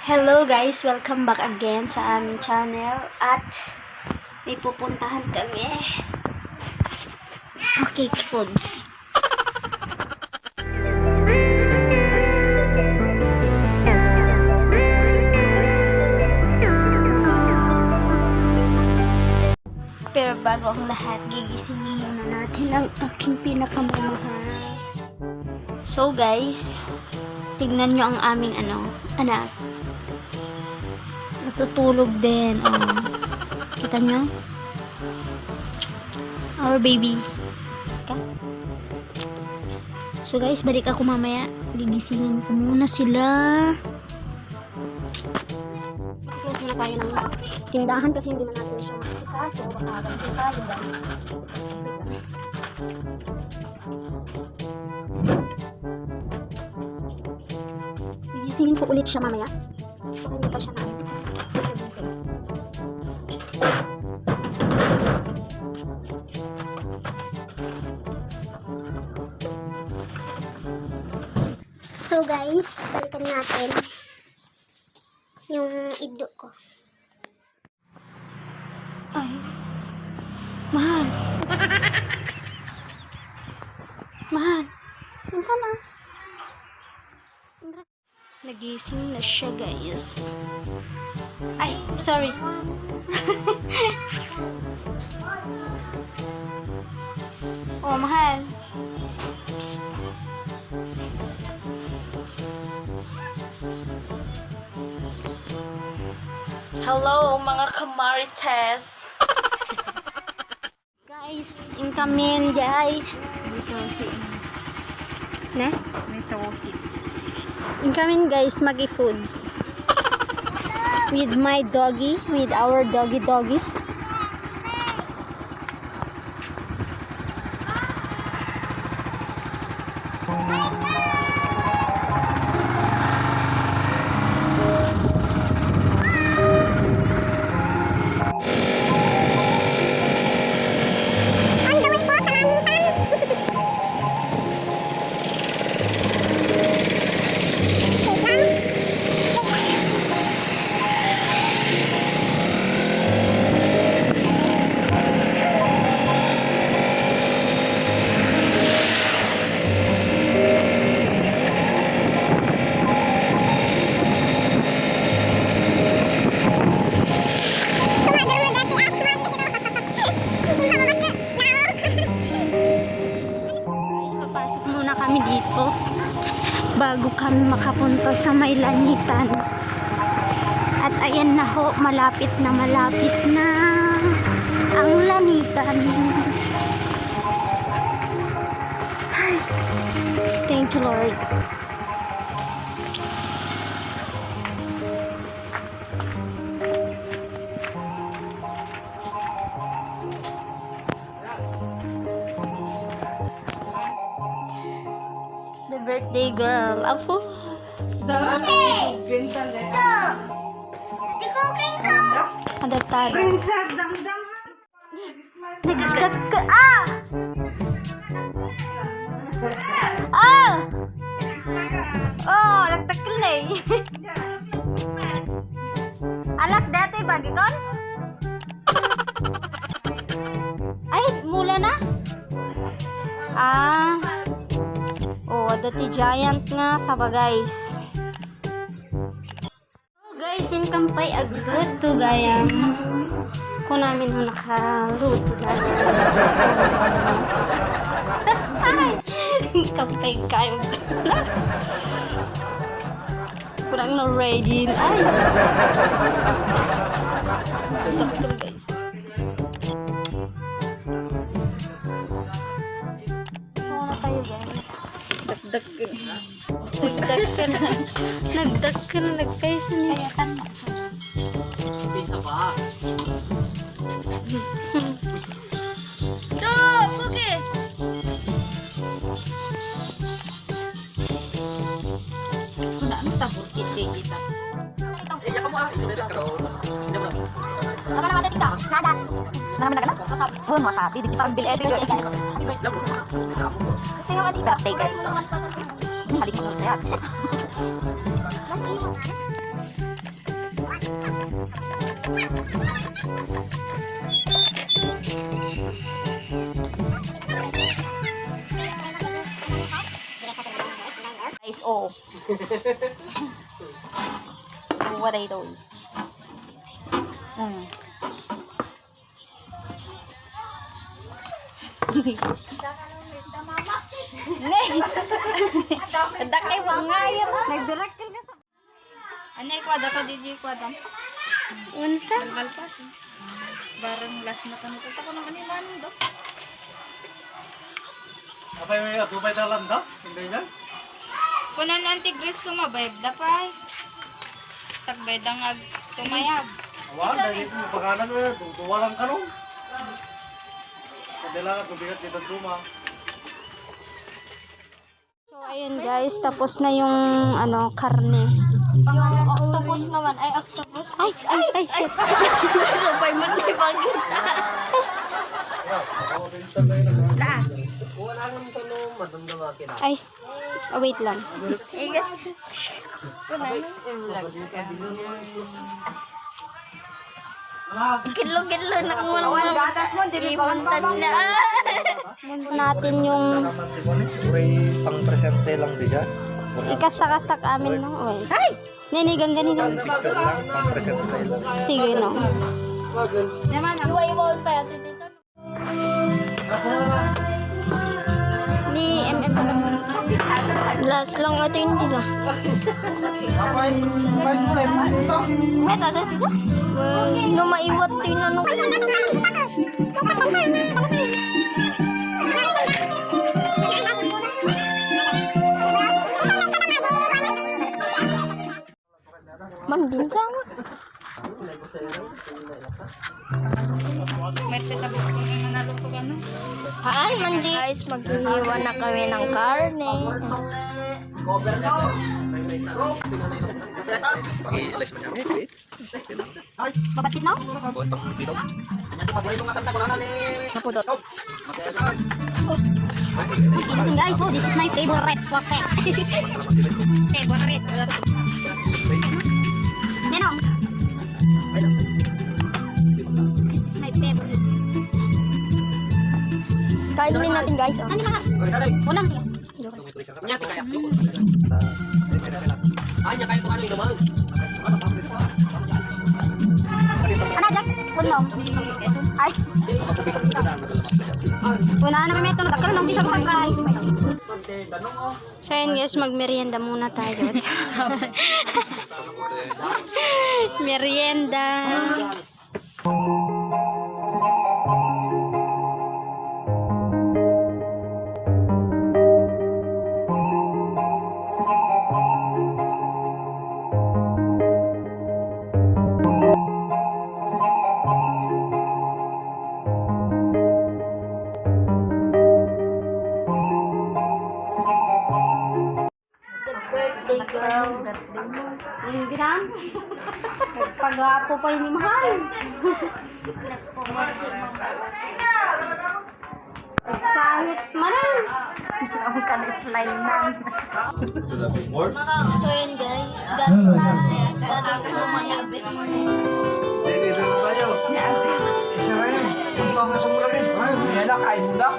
Hello guys, welcome back again sa aming channel at may pupuntahan kami. Okay, foods. Pero bago ang lahat, gigisingin muna natin ang aking pinakamamahal. So guys, tignan nyo ang aming anak. Natutulog din. Kita nyo? Our baby. Okay. So guys, balik ako mamaya. Gigisingin ko muna sila. Close muna tayo ng tindahan kasi hindi na natin siya makasikaso. Baka ganito tayo guys. Gigisingin ko ulit siya mamaya. So hindi pa siya na So guys, balikan natin yung iddo ko. Ay, mahal. Mahal. Punta na. Nagising na siya guys. Ay, sorry. Oh, mahal. Psst. Hello mga kamarites. Guys, incoming jay. Na? Incoming guys, Maggie Foods. With my doggy, with our doggy. Pasok muna kami dito bago kami makapunta sa may lanitan. At ayan na ho, malapit na ang lanitan. Ay, thank you Lord. Birthday girl. Apo. Ada tadi. Princess Dangdang. Nagkak ah. Ah. Oh, nagtaklay. Alak dati bagi kon? Ay, mula na? Ah. Oh, dati giant nga saba guys. Oh guys, inkampay agad to gayam. Kung namin mo nakaluto na. Ay, inkampay kayo. Kurang na ready. Ay. Sakto guys. Ano na tayo guys? Nagdagkan nagkaysa ni Bisa pa. to cookie Kuna ano ta kita. Iya kamu sudah kalau. apa nama tadi kak nada nama nada wasabi di parang bil edit kasi nga dito take it halik mo kaya What I doing? Kadakay mo ngayon. Nagdirektil ka sa... Ano yung kwada ka, DJ kwada? Unsa? Malpas. Barang last na kami. Tata ko naman yung manong do. Apa yung atubay dalam da? Hindi yan? Kunan anti-grease ko mabayag da pa. Sagbay da nga tumayag. Awan, dahil ito pagkanan mo yan. Tuwalang ka nung. Kailangan tubigat kita duma. So, ayun guys. Tapos na yung ano, karne. Yung octopus naman. Ay, octopus. Ay, shit. Supay mo na ipagkita. Na. Ay, wait lang. Igas. Kidlo-kidlo na kung ano gatas mo, di ba touch na. Natin yung Pang presente lang di dyan. ikastak-kastak amin, no? Wait. Ninigang ganigan. Pang presente lang. Sige, no? Naman, iwa-iwa pa yato dito. Ni MM. Last lang atin dito. May tatas dito? No, maiwat din ano. Mandinsang. May petabis ko na naluto ka no? Haan, mandi. Guys, maghihiwa na kami ng karne. Babatit na? Napudot. Listen guys, oh, this is my favorite pose. Favorite. Nenong? This is my favorite. Kainin natin guys, oh. Ano na? Unang siya. Ano, Jack? Punong. Ay. Wala na may ito. Nagkaroon ng bisang surprise. So yun guys, magmerienda muna tayo. Merienda. Birthday girl. Yung ginam. Nagpagapo pa yun ni Mahal. Nagsangit manan. Ang ka-slime nan. So yun guys. Galing na. Galing ko mayabit. Isa na yun. Kung saan ka sumulagin. Yan na, kain mo na.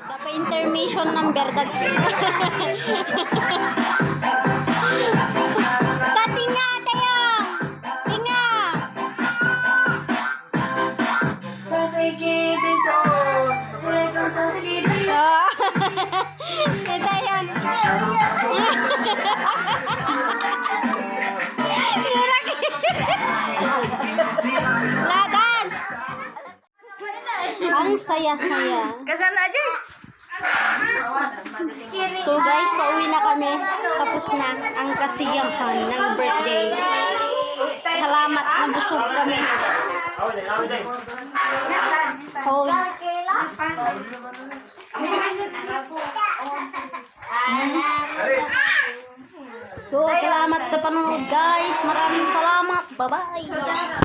Dapat intermission number Tinga tayo. Tinga. Ito yun. Ang saya-saya. Kasana aja. So guys, pauwi na kami. Tapos na ang kasiyahan ng birthday. Salamat, nabusog kami. Hold. So, salamat sa panonood guys. Maraming salamat. Bye-bye.